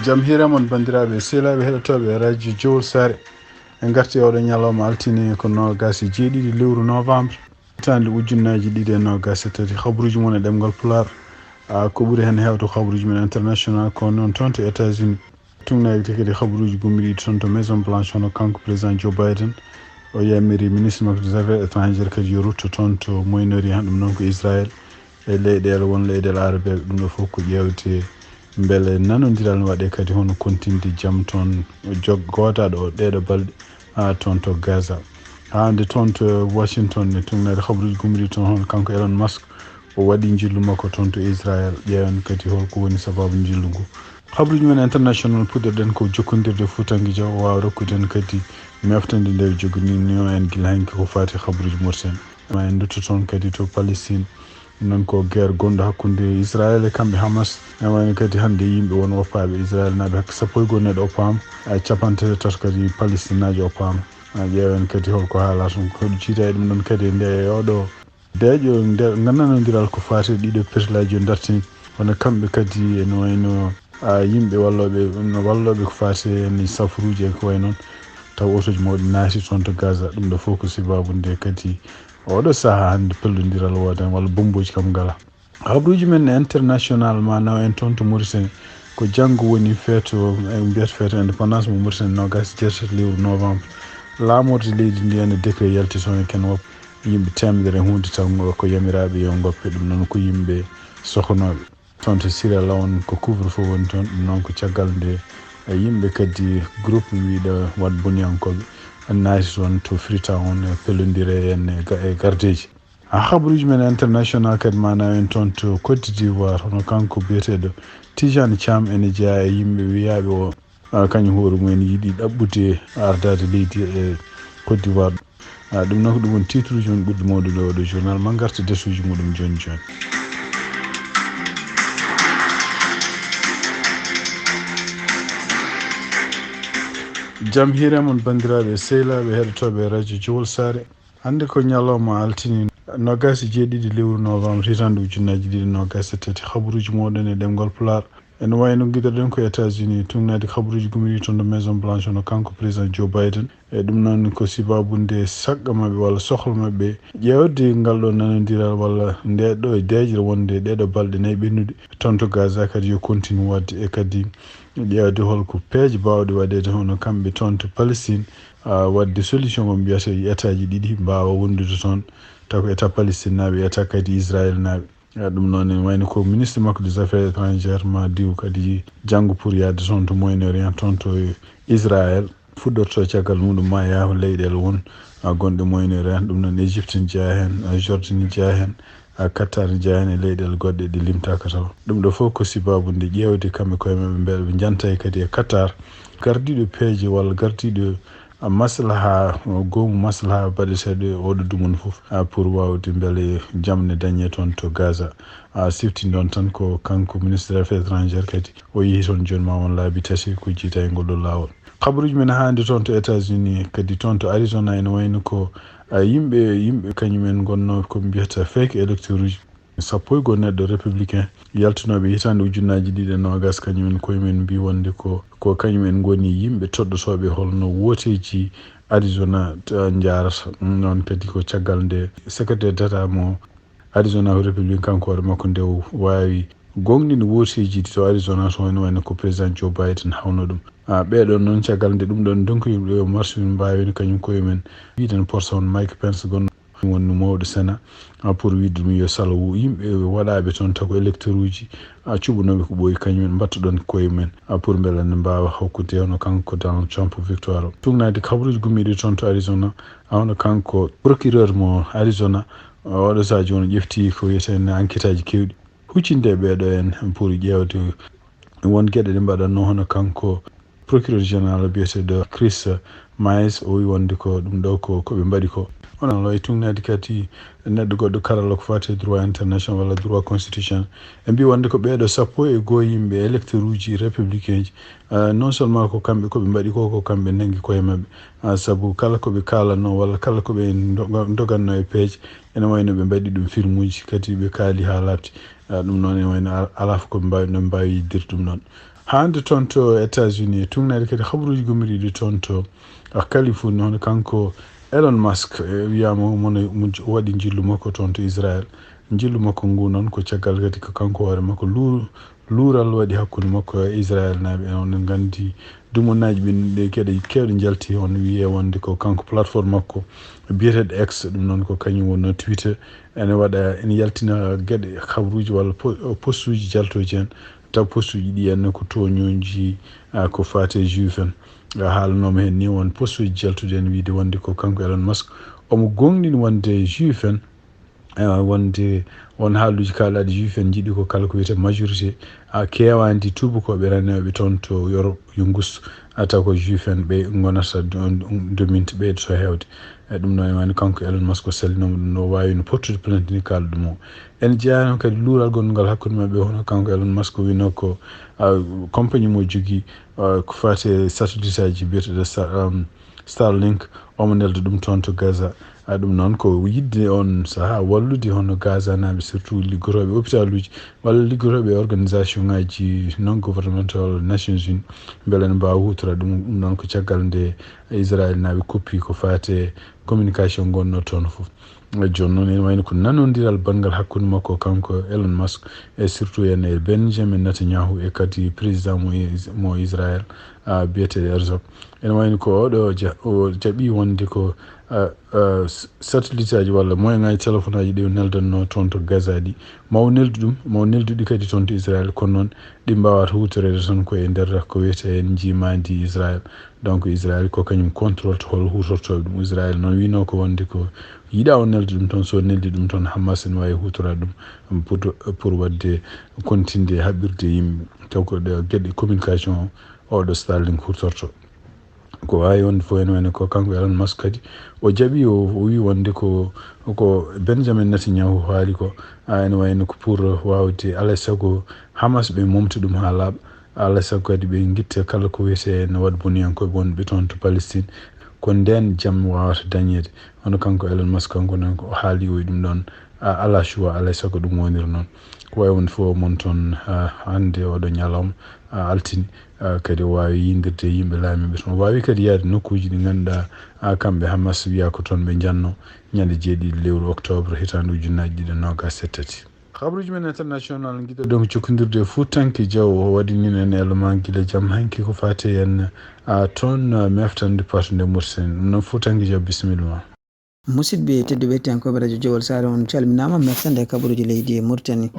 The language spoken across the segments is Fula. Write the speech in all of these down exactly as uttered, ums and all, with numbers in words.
Jam hiire mon, banndiraaɓe e sehilaaɓe heɗotooɓe e radio Jowol Saare. En ngarti oɗo ñalawma altine, ko noogas e jeeɗiɗi lewru novembre, hitaande ujunnaaji ɗiɗi e noogas e tati. Habruuji mon e ɗemngal Pulaar. A, ko ɓuri heen heewde ko habruuji men international, ko noon toon to États-Unis. Tuugnaade kadi habruuji gummiiɗi toon to Maison Blanche, hono kanko président Joe Biden, o yamiri ministre makko des affaires étrangères kadi yo rutto toon to Moyen-Orient, ɗum noon ko Israël e leyɗeele, won leyɗeele arabeeɓe. Ɗum ɗo fof ko ƴeewde mbele nanondiral ne waɗee kadi hono kontinde jam toon jog-, gootaaɗo o ɗeeɗo balɗe, haa toon to Gaza. Haa nde toon to Washington ne, tuugnaade habruuji gummiiɗi toon, hono kanko Elon Musk, o waɗi njillu makko toon to Israël. Ƴeewen kadi holko woni sabaabu njillu ngu. Habruuji men international, puɗɗorɗen ko jokkondirde Fuutanke Jaw, o waawa rokkude en kadi meftande nde joginino en gila hanki ko faati habruuji Mauritanie. Ma en ndutto toon kadi to Palestine. Noon ko guerre gonɗo hakkunde Israël e kamɓe Hamas. Ene wayno kadi hannde yimɓe won woppaaɓe Israël naaɓe hakke sappo e goo neɗɗo oppaama, a, capanɗe tati kadi Palestinaajo oppaama. A, ƴeewen kadi holko haalaa toon, ko hoɗum ciita e ɗum ɗoon kadi e nde, e oɗo deeƴo, nde nanondiral ko faati e ɗiɗo perlaaji o dartini. Kono kamɓe kadi ene wayno, a, yimɓe wallooɓe, no wallooɓe ko faati e ni safaruuji e ko wayi noon. Taw otooji mawɗi naati toon to Gaza. Ɗum ɗo fof ko sabaabu nde kadi oɗo sahaa hannde pellondiral wooda walla bommbooji kam ngala. Habruuji men international ma naw en toon to Mauritanie. Ko janngo woni feeto, e mbiyata feeto indépendance mo Mauritanie, noogas e jeetati lewru novembre. Laamorde leydi ndi ene décret yalti toon e ken wop-, yimɓe teemedere e huunde taw ko yamiraaɓe yo ngoppe, ɗum noon ko yimɓe sokonooɓe. Toon to Sierra Leone ko couvre-feu woni toon, ɗum noon ko caggal nde, e, yimɓe kadi groupe wiiɗo waɗ boniyankooɓe naati toon to Freetown, e, pellondire en e ga-, e gardeeji. Ha habruuji men international kadi ma naw en toon to Côte d'Ivoire, hono kanko biyeteeɗo Tijani Thiam ene jeyaa e yimɓe wiyaaɓe o, a, kañum hoore mum en yiɗi ɗaɓɓude ardaade leydi e Côte d'Ivoire. A, ɗum noon ko ɗum woni titre uji men ɓurɗi mawɗude oɗo journal. Ma ngarta desuuji muɗum jooni jooni. Jam hiire mon banndiraaɓe e sehilaaɓe heɗotooɓe radio Jowol Saare. Hannde ko ñalawma altine, noogas e jeeɗiɗi lewru novembre, hitaande ujunnaaji ɗiɗi e noogas e tati. Habruuji mooɗon e ɗemngal Pulaar. Ene wayno ngiɗoɗen ko États-Unis, tuugnaade habruuji gummiiɗi toon to Maison Blanche, hono kanko président Joe Biden. E ɗum noon ko sabaabu nde saɗɗa maɓɓe walla sohla maɓɓe ƴeewde ngal ɗo nanondiral walla nde ɗo deeƴre wonde ɗee ɗo balɗe nayi ɓennuɗe toon to Gaza kadi yo continue waɗde, e kadi ƴeewde holko peeje baawɗe waɗeede hono kamɓe toon to Palestine, a, waɗde solution mo mbiyata e état ji ɗiɗi mbaawa wondude toon, taw ko état palestinaaɓe, état kadi israélnaaɓe. A, ɗum noon ene wayno ko ministre makko des affaires étrangères ma diw kadi janngo pour yahde toon to Moyen-Orient, toon to Israël. Fuɗɗorto caggal muɗum ma yaaha leyɗeele won, a, gonɗe Moyen-Orient, ɗum noon Égypte ne jeyaa heen, a, Jordanie ne jeyaa heen, a, Qatar ne jeyaa heen e leyɗeele goɗɗe ɗe limtaaka taw. Ɗum ɗo fof ko sabaabu nde ƴeewde kamɓe koye maɓɓe mbele ɓe njanta e kadi e Qatar, gardiiɗo peeje walla gardiiɗo, a, maslaha, goomu maslaha baɗeteeɗo e oɗo dumunna fof, a, pour waawde mbele jam ne dañee toon to Gaza. A, sifti ɗon tan ko kanko ministre des affaires étrangères kadi o yehi toon jooni ma won laabi tati ko jiita e ngol ɗo laawol. Habruuji men hannde toon to États-Unis, kadi toon to Arizona ene wayno ko, a, yimɓe, yimɓe kañum en ngonnoo ko mbiyata fake électeurs uji. Sappo e goo neɗɗo républicain yaltunooɓe hitaande ujunnaaji ɗiɗi e noogas, kañum en koye mum mbii wonde ko, ko kañum en ngoni yimɓe toɗɗotooɓe holno wooteeji Arizona, a, njaarata. Ɗum noon kadi ko caggal nde secrétaire d'État mo Arizona ko républicain kanko hoore makko nde o waawi goongɗinde wooteeji ɗi to Arizona toon, ene wayno ko président Joe Biden hawno ɗum. A, ɓeeɗoon noon, caggal nde ɗum ɗoon ndonkoyɓe ɓe marsuɓe mbaawino kañum koye mum wiide no porson Mike Pence gonno woni mawɗo Sénat, a, pour wiide ɗum yo salo wo-, yimɓe waɗaaɓe toon taw ko électeurs uji, a, cuɓanooɓe ko ɓooyi kañum en mbatta ɗoon koye mum, a, pour mbele ne mbaawa hokkude hono kanko Donald Trump victoire o. Tuugnaade habruuji gummiiɗi toon to Arizona, a, hono kanko procureur mo Arizona, a, oɗo sahaa jooni ƴefti ko wiyetee enquête aji keewɗi huccinde e ɓeeɗo en pour ƴeewde won geɗe ɗe mbaɗatnoo, hono kanko procureur général biyeteeɗo Chris Miles, o wi wonde ko ɗum ɗo ko, ko ɓe mbaɗi ko. Onon loy tuugnaade kadi neɗɗo goɗɗo karalla ko faati e droit international walla droit constitutionnel. Ɓe mbi wonde ko ɓeeɗo sappo e goo yimɓe électeurs uji républicain ji, ah, non seulement ko kamɓe ko ɓe mbaɗi ko, ko kamɓe nangi koye maɓɓe. Ah, sabu kala ko ɓe kaalanno walla kala ko ɓe ndoga-, ndogannoo e peeje, ene wayno ɓe mbaɗi ɗum filmuuji, kadi ɓe kaali haa laaɓti. Ah, ɗum noon ene wayno al-, alaa fof ko ɓe mbaawi, no ɓe mbaawi yiddirde ɗum noon. Hannde toon to États-Unis, e tuugnaade kadi habaruuji gummiriiɗi toon to, a, Californie, hono kanko Elon Musk, e, wiyaama mo no, mo j-, waɗi njillu makko toon to Israel. Njillu makko ngu noon ko caggal kadi ko kanko hoore makko lu-, luural waɗi hakkunde makko e Israel naaɓe. Oɗon nganndi dumonnaaji ɓe, ɗe geɗe keewɗe njalti, hono wiyee wonde ko kanko plateforme makko biyeteeɗo X, ɗum noon ko kañum wonnoo Twitter, ene waɗa, ene yaltina geɗe habaruuji walla po-, postuuji jaltooji heen. Taw postuuji ɗi en ko tooñooji, a, ko faati e juif en. A, haalanooma heen ni won postuuji jaltuɗi en wiyde wonde ko kanko Elon Musk omo goongɗini wonde juif en, a, wonde won haaluuji kaalaaɗi juif en njiɗi ko kala ko wiyetee majorité, a, keewaandi tuubakooɓe ranooɓe toon to Europe yo ngus, a, taw ko juif en ɓe ngonata do-, dominante, ɓeydoto heewde. E ɗum noon, ene wayi no kanko Elon Musk o salminooma ɗum, no waawi no portude plainte ni kaala ɗum o. Ene jeyaa noon kadi luural gonngal hakkunde maɓɓe, hono kanko Elon Musk o wiyno ko, a, compagnie mo jogii, a, ko faati e satelliteaji biyeteeɗo Star-, um, Starlink, omo nelda ɗum toon to Gaza. A, ɗum noon ko yiɗde oon sahaa wallude hono Gaza naaɓe, surtout liggotooɓe hôpitaluuji walla liggotooɓe e organisation ngaji non gouvernemental Nations Unies, mbele ene mbaawa huutoraade ɗum. Ɗum noon ko caggal nde Israel naaɓe koppi ko faati e communication ngonno toon fof. E jooni noon, ene wayno ko nanondiral banngal hakkunde makko kanko Elon Musk, e surtout en e Benjamin Netanyahu, e kadi président mo Is-, mo Israel, a, biyeteeɗo Herzog. Ene wayno ko oɗo ja-, o jaɓi wonde ko, a, a, s-, satelliteaji walla moyen ngaji téléphone aji ɗi o neldanno toon to Gaza ɗi, ma o neldu ɗum, ma o neldu ɗi kadi toon to Israel, kono noon ɗi mbaawata huutoreede toon ko e nder ko wiyetee en njiimaandi Israel. Donc, Israel ko kañum contrôle to hol huutortooɓe ɗum. Israel noon wiyno ko wonde ko yiɗaa o nelda ɗum toon, so neldi ɗum toon, Hamas ene waawi huutoraade ɗum pour, pour waɗde, kontinde haɓirde yimɓe. Taw ko ɗe geɗe communication o, oɗo Starlink huutorto. Ko waawi wonde fof ene wayno ko kanko Elon Musk kadi o jaɓi, o, o wii wonde ko, ko Benjamin Netanyahu haali ko, a, ene wayno ko pour waawde, alaa e sago Hamas ɓe momta ɗum haa laaɓa. Alaa e sago kadi ɓe ngitta kala ko wiyetee no waɗ boniyankooɓe wonɓe toon to Palestine. Ko ndeen jam waawata dañeede. Hono kanko Elon Musk, kanko noon ko o haali o e ɗum ɗoon, a, alaa choix, alaa e sago ɗum wonira noon. Ko wayi wonde fof mon toon, a, hannde oɗo ñalawma, a, altine, a, kadi o waawi yiydirde e yimɓe laamiiɓe toon. O waawi kadi yahde nokkuuji ɗi ngannduɗaa, a, kamɓe Hamas wiyaa ko toon ɓe njanno ñande jeeɗiɗi lewru octobre hitaande ujunnaaji ɗiɗi e noogaas e tati. Habaruuji men international, ngiɗo ɗon jokkondirde e Fuutanke Jaw, o waɗi nin en elman gila jam hanki ko faati en, a, toon, a, meftande patnde Mauritanie. Ɗum noon Fuutanke Jaw, bisimilla ma. Musidɓe tedduɓe, heɗiyankooɓe Radio Jowol Saare, on calminaama, meftande e kabaruuji leydi e Mauritanie.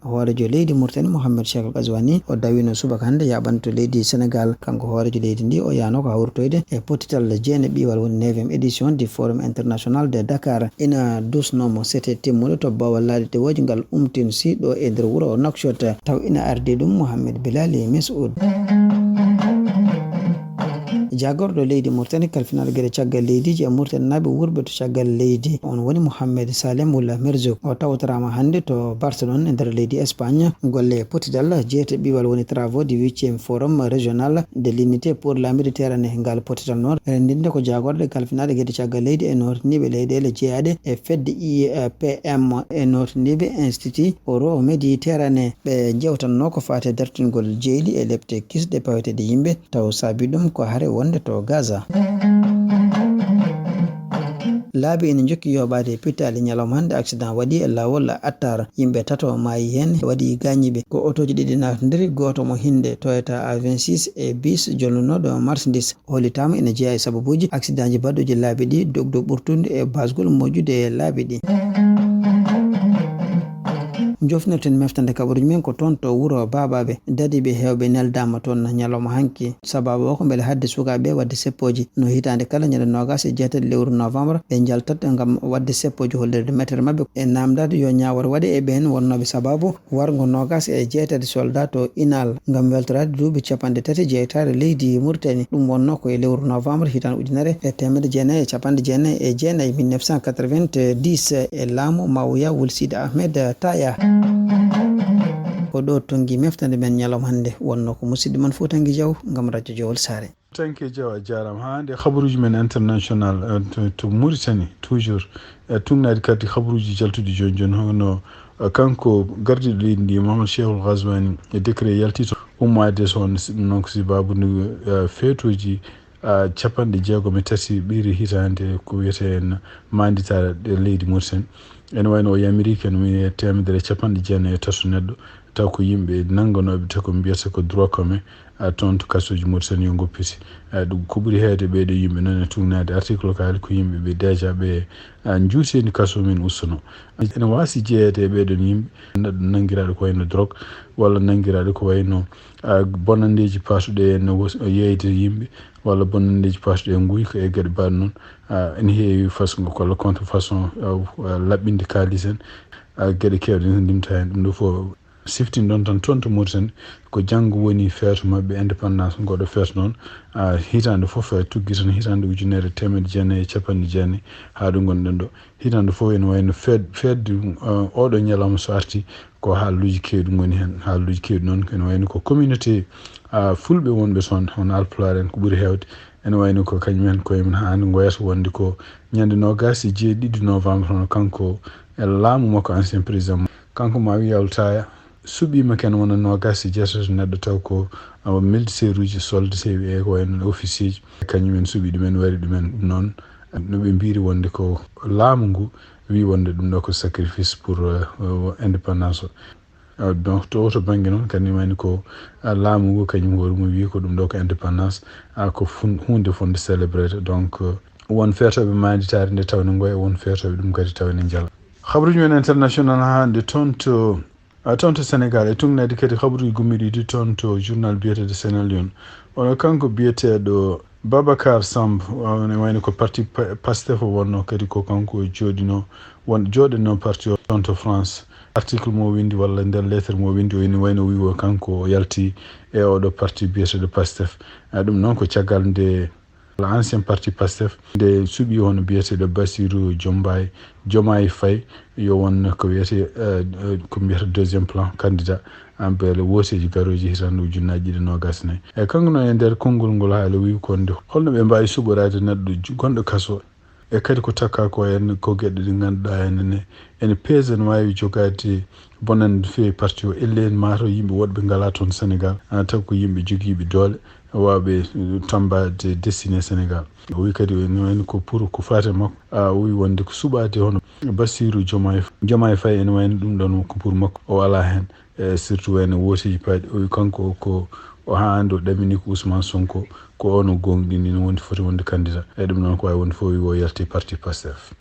Hooreejo leydi Mauritanie, Mohamed Cheikh Al Ghazouani, o dawino subaka hannde yaaɓande to leydi Senegal. Kanko hooreejo leydi ndi, o yaano ko hawrutoyde e pottital jeenaɓiwal, woni neuvième édition du Forum International de Dakar. Ina dusnoo mo sete timmuɗo to Bawal Laaɗe Tewooji ngal umtin si ɗo e nder wuro Nouakchott. Taw ina ardii ɗum Mohamed Bilali Mesoud. Jaagorɗo leydi Mauritanie, kalfinaaɗo geɗe caggal leydiiji e Mauritanie naaɓe wuurɓe to caggal leydi, on woni Mohamed Salem Wula Merzouk. O tawtoraama hannde to Barcelone e nder leydi Espagne. Golle e pottital jeetaɓiwal woni travaux du huitième forum régional de l'unité pour la Méditerranée. Ngal pottital noon renndinde ko jaagorɗe kalfinaaɗe geɗe caggal leydi e nootindiiɓe leyɗeele jeyaaɗe e fedde I E P M e nootindiiɓe Institut Euro Méditerranée. Ɓe njewtanno ko faati e dartingol jeyli e lepte kisɗe paweteeɗe yimɓe, taw saabi ɗum ko hare wonde to Gaza. Laabi ina njokki yooɓaade e pittaali ñalawma hannde, accident waɗi e laawol Attar. Yimɓe tato maayi heen, waɗi gaañiiɓe. Ko otooji ɗiɗi naatondiri, gooto mo hinnde Toyota A vingt-six e bis jolnunooɗo marchandise. Hollitaama ina jeyaa e sababuuji aksidaanji baɗɗuuji laabi ɗi, dogdu ɓurtundi e baasgol moƴƴude e laabi ɗi. Njofnirten meftande kabaruuji men ko toon to wuro Baabaaɓe. Dadiiɓe heewɓe neldaama toon ñalawma hanki. Sabaabu o ko mbele haɗde sukaaɓe waɗde seppooji. No hitaande kala ñande noogaas e jeetati lewru novembre, ɓe njaltat ngam waɗde seppooji hollirde metere maɓɓe e naamndaade yo ñaawal waɗe e ɓeen wonnooɓe sabaabu warngo noogaas e jeetati soldat to Inal ngam weltoraade duuɓi capanɗe tati jeytaare leydi Mauritanie. Ɗum wonnoo ko e lewru novembre hitaande ujunere e teemedde jeenayi e capanɗe jeenayi e jeenayi, mille neuf cent quatre-vingt-dix, e laamu Mawya Wul Sidi Ahmed Taya. Ko ɗo tonngi meftande men ñalawma hannde. Wonnoo ko musidɗo mon Fuutanke Jaw ngam Radio Jowol Saare. Tanke Jaw, a jaaraama. Haa nde habaruuji men international, eh, to, to Mauritanie, toujours, e tuugnaade kadi habaruuji jaltuɗi jooni jooni, hono, Kanko gardiiɗo leydi ndi, Mohamed Cheikhul Ghazouani, e décret yalti to ummaade toon, noon ko sababu ndu, eh, feetooji, ah, capanɗe jeegom e tati ɓiire hitaande ko wiyetee en maanditaare leydi Mauritanie. Ene wayno o yamiri ken mi teemedere e capanɗe jeenayi e tati neɗɗo, taw ko yimɓe nannganooɓe, taw ko mbiyata ko droit commun, ah, toon to kasooji Mauritanie yo ngoppiti. Ah, ɗum ko ɓuri heewde ɓeeɗo yimɓe noon e tugnaade article kaali ko yimɓe ɓe déjà ɓe, ah, njuuteeni kaso min ustuno. Ene waasi jeyeede e ɓeeɗoon yimɓe, neɗɗo nanngiraaɗo ko wayno drogue, walla nanngiraaɗo ko wayno, ah, bonanndeeji paatuɗe e no wos-, yeeyde yimɓe, walla bonanndeeji paatuɗe e nguyka e geɗe mbaɗ noon. Ah, ene heewi façon, walla contrefaçon, ah, ah, laɓɓinde kaalis en, ah, geɗe keewɗe ene ndimta heen. Ɗum ɗo fof siftinɗon tan toon to Mauritanie, ko janngo woni feeto maɓɓe indépendance, ngoɗo feeto noon, ah, hitaande fof, eh, tuggi tan hitaande ujunere e teemedde jeenayi e capanɗe jeenayi haa ɗo ngonɗen ɗo. Hitaande fof ene wayno feed-, feedde, eh, oɗo ñalawma so arti, ko haaluuji keewɗi ngoni heen. Haaluuji keewɗi noon ene wayno ko communauté, ah, fulɓe wonɓe toon, hono Alpulaar en ko ɓuri heewde. Ene wayno ko kañum en koye mum haa hannde ngoyata wonde ko ñande noogaas e jeeɗiɗi novembre, hono kanko e laamu makko, ancien président, kanko Maawi Yawtaya, suɓiima ken wona noogaas e jeetato neɗɗo, taw ko, ah, militaire uji, soldat e ko wayno officier ji, kañum en suɓi ɗumen, wari ɗumen. Ɗum noon, no ɓe mbiri wonde ko laamu ngu wi wonde ɗum ɗo ko sacrifice pour, euh, euh, indépendance o. Euh, donc, to oto bannge noon, kadi wayno ko, ah, laamu ngu kañum hoore mum wi ko ɗum ɗo ko indépendance, ah, ko fun-, huunde fonde célébré. Donc, euh, won feetooɓe maanditaare nde tawde ngoya, won feetooɓe ɗum kadi tawde njala. Habruuji men international haa hannde toon to, ah, toon to Sénégal, e tugnaade kadi habruuji gummiiɗi ɗi toon to journal biyeteeɗo Sénégal yon. Ono kanko biyeteeɗo Babacar Samb, ene wayno ko parti Pa-, Pastef o wonno, kadi ko kanko o jooɗino, won, jooɗino parti o toon to France. Article mo windi walla nder lettre mo windi o, ene wayno wi o kanko o yalti e oɗo parti biyeteeɗo Pastef. Ah, ɗum noon ko caggal nde ancien parti Pastef nde suɓi hono biyeteeɗo Bassirou Diomaye, Diomaye Faye, yo won ko wiyete, eh, eh, ko mbiyata deuxième plan candidat, ah, beele wooteeji garooji hitaande ujunnaaji ɗiɗi noogaas e nayi. E kanko noon e nder konngol ngol haala wi ko nde holno ɓe mbaawi suɓoraade neɗɗo ju-, gonɗo kaso, e kadi ko takka ko en ko geɗe ɗe ngannduɗaa ene ne, ene peese, ene waawi jogaade bonannde no feewi parti o, ellee en maa taw yimɓe woɗɓe ngalaa toon Sénégal, ah, taw ko yimɓe jogiiɓe doole, waawɓe, eh, tammbaade destinée Sénégal. O wi kadi o ene wayno ko pour ko faati e makko, ah, o wi wonde ko suɓaade hono Bassirou Diomaye, Diomaye Faye, ene wayno ɗum ɗoon ko pour makko, o alaa heen. E surtout wayno wooteeji paaɗi, o wi kanko ko o haa hannde o ɗamini ko Ousmane Sonko, ko on o goongɗini no woni foti wonde candidat. E ɗum noon ko waawi wonde fof wi o yalti parti Pastef.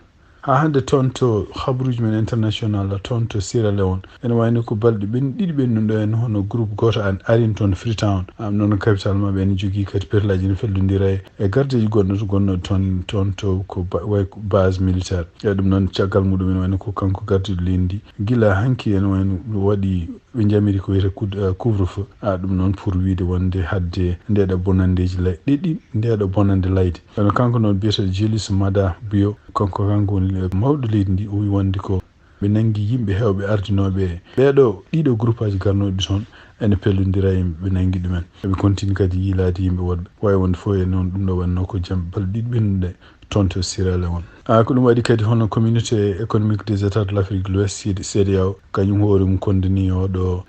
Haa hannde toon to habruuji men international, toon to Sierra Leone, ene wayno ko balɗe ɓen-, ɗiɗi ɓennuɗo en, hono groupe gooto an arin toon Freetown. Am noon capital maɓɓe ene jogii kadi perlaaji no fellondira e, e gardeeji gonɗo to, gonɗo toon, toon to ko ba-, way ko base militaire. E ɗum noon caggal muɗum ene wayno ko kanko gardiiɗo leydi ndi. Gila hanki ene wayno waɗi ɓe njamiri ko wiyetee kud-, eh, couvre-feu. Ah, ɗum noon pour wiide wonde hadde ndeeɗo bonanndeeji lay-, ɗiɗi, ndeeɗo bonannde layde. Kono kanko noon biyeteeɗo Julius Maada Bio, kanko, kanko woni, eh, mawɗo leydi ndi, o wi wonde ko ɓe nanngi yimɓe heewɓe ardinooɓe ɓeeɗo ɗiɗo groupaaji garnooɗi toon, ene pellondira e yimɓe ɓe nanngi ɗumen. Eɓe continue kadi yiilaade yimɓe woɗɓe. Wayi wonde fof e noon ɗum ɗo wannoo ko jam balɗe ɗiɗi ɓennuɗe toon to Sierra Leone. Ah, ko ɗum waɗi kadi hono Communauté économique des États de l'Afrique de l'Ouest, C D A O, kañum hoore mum kondini oɗo,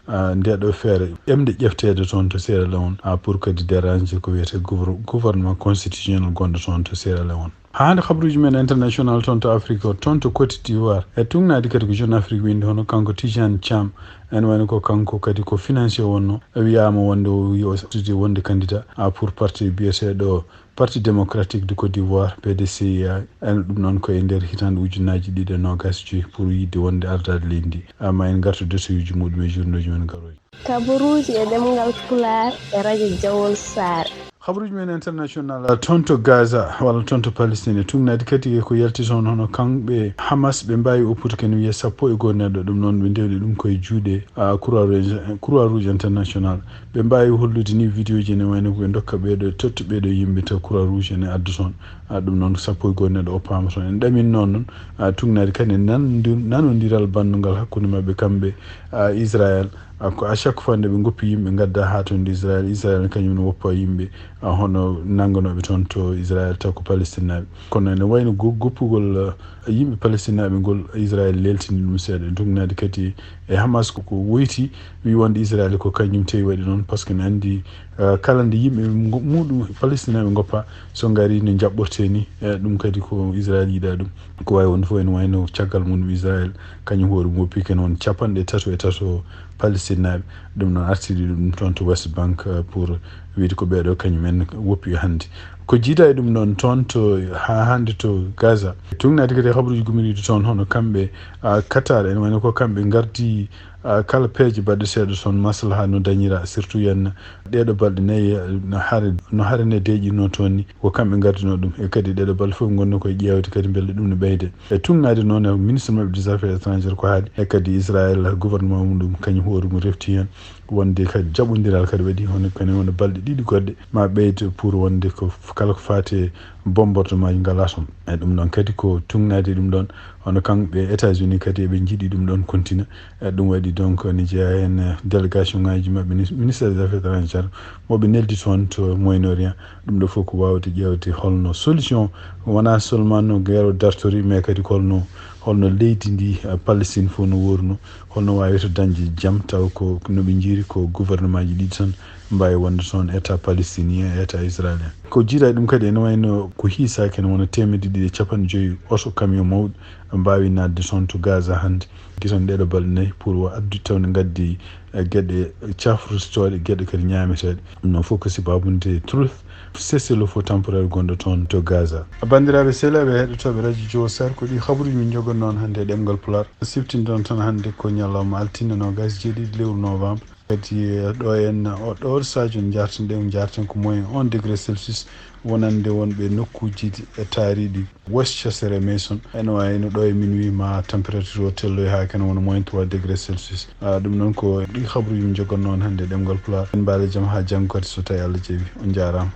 ah, ndeɗo feere ƴamde ƴefteede toon to Sierra Leone, ah, pour kadi déranger ko wiyetee gouver-, gouvernement constitutionnel gonɗo toon to Sierra Leone. Haa hannde habruuji men international toon to Afrique o, toon to Côte d'Ivoire, e tugnaade kadi ko Jeune Afrique windi hono kanko Tidiane Thiam, ene wayno ko kanko kadi ko financier wonno, wiyaama wonde o wi o sudi wonde candidat, ah, pour parti biyeteeɗo Parti Démocratique de Côte d'Ivoire, P D C I A, en ɗum noon ko e nder hitaande ujunnaaji ɗiɗi e noogaas e joy pour yiɗde wonde ardaade leydi ndi. Amma en ngartu dossier uji muɗum e journée uji men garooji. Kabaruuji e ɗemngal Pulaar e radio Jawol Saare. Habaruuji men international, toon to Gaza, walla toon to Palestine, e tugnaade kadi e ko yalti toon, hono kamɓe Hamas, ɓe mbaawi oppude ken wiye sappo e goo neɗɗo, ɗum noon ɓe ndewni ɗum koye juuɗe, ah, Croix Rouge, Croix Rouge International. Ɓe mbaawi hollude ni vidéo ji ene wayno ko ɓe ndokka ɓeeɗo, totta ɓeeɗo yimɓe taw Croix Rouge ene adda toon. Ah, ɗum noon ko sappo e goo neɗɗo oppaama toon. En ɗamin noon noon, ah, tugnaade kadi e nan-, nanondiral banndungal hakkunde maɓɓe kamɓe, ah, Israël, Ah, ko à chaque fois nde ɓe ngoppi yimɓe ngadda haa toon Israël, Israël kañum ne woppa yimɓe, ah, hono nannganooɓe toon to Israël taw ko Palestine naaɓe. Kono ene wayno go-, goppugol, ah, yimɓe Palestine naaɓe ngol, Israël leeltini ɗum seeɗa. Ɗum naati kadi e Hamas ko, ko woyti, wi wonde Israël ko kañum tawi waɗi noon, par ce que ne anndi, ah, kala nde yimɓe ngo-, muɗum Palestine naaɓe ngoppa, so ngari no jaɓɓortee ni, eh, ɗum kadi ko Israël yiɗa ɗum. Ko wawi wonde fof ene wayno caggal mum Israël kañum hoore mum woppi ken won capanɗe tato e tato Palestine naaɓe. Ɗum noon artiri ɗum toon to West Bank, eh, pour wiyde ko ɓeeɗo kañum en woppi hannde. Ko jiida e ɗum noon toon to, haa hannde to Gaza. Tugnaade kadi habruuji gumiriiɗi toon hono kamɓe, ah, Qatar, ene wayno ko kamɓe ngardi, ah, kala peeje baɗɗe seeɗa toon maslaha no dañira, surtout yen ɗeeɗo balɗe nayi, eh, no hare, no hare nde deeƴinno toon ni. Ko kamɓe ngardinoo ɗum. E kadi ɗeeɗo balɗe fof ngonno koye ƴeewde kadi mbele ɗum no ɓeyde. E tugnaade noon e ministre maɓɓe des affaires étrangères ko haali. E kadi Israël gouvernement mum ɗum kañum hoore mum refti heen. Wonde kadi jaɓondiral kadi waɗi hono kene wona balɗe ɗiɗi goɗɗe ma ɓeyde pour wonde ko f-, kala ko faati e bombardement ji ngalaa toon. E ɗum noon kadi ko tugnaade ɗum ɗoon. Hono kamɓe États-Unis kadi eɓe njiɗi ɗum ɗoon continue. E ɗum waɗi donc ne jeyaa heen, eh, délégation ngaji maɓɓe ni, ministère des affaires étrangères mo ɓe neldi toon to Moyen Orient. Ɗum ɗo fof ko waawde ƴeewde holno solution, wonaa seulement no guerre o dartori, mais kadi ko holno, holno leydi ndi, eh, Palestine fof no wooruno, holno waawirta dañde jam, taw ko no ɓe njiiri ko gouvernement ji ɗiɗi tan mbaawi wonde toon, état palestinien e état israélien. Ko jiidaa ɗum kadi ene wayno ko hiisaaki ene wona teemedde ɗiɗi e capanɗe joyi oto camion mawɗi mbaawi naatde toon to Gaza hannde. Gisan ɗeeɗo balɗe nayi pour o addu tawde ngaddi, eh, geɗe cafrustooɗe, geɗe kadi ñaameteeɗe. Ɗum noon fof ko sibaabu nde truce, cessez-le-feu temporaire gonɗo toon to Gaza. Banndiraaɓe sehilaaɓe heɗotooɓe radio Jowo Sar, ko ɗi habaruuji min njogannoo on hannde e ɗemngal Pulaar. Siftinde on tan hannde ko ñalawma altine noogaas e jeeɗiɗi lewru novembre. Kadi, eh, ɗo en o ɗo Sadio njarten ɗe, njarten ko moins un degré Celsius wonande wonɓe nokkuuji taariɗi Westchester e Mason. Ene wayno ɗo e minuit ma température o telloy haa kene wona moins trois degré Celsius. Ah, ɗum noon ko ɗi habaruuji min njogannoo on hannde e ɗemngal Pulaar. En mbaale jam haa janngo kadi so tawi Allah jaɓi. On njaaraama.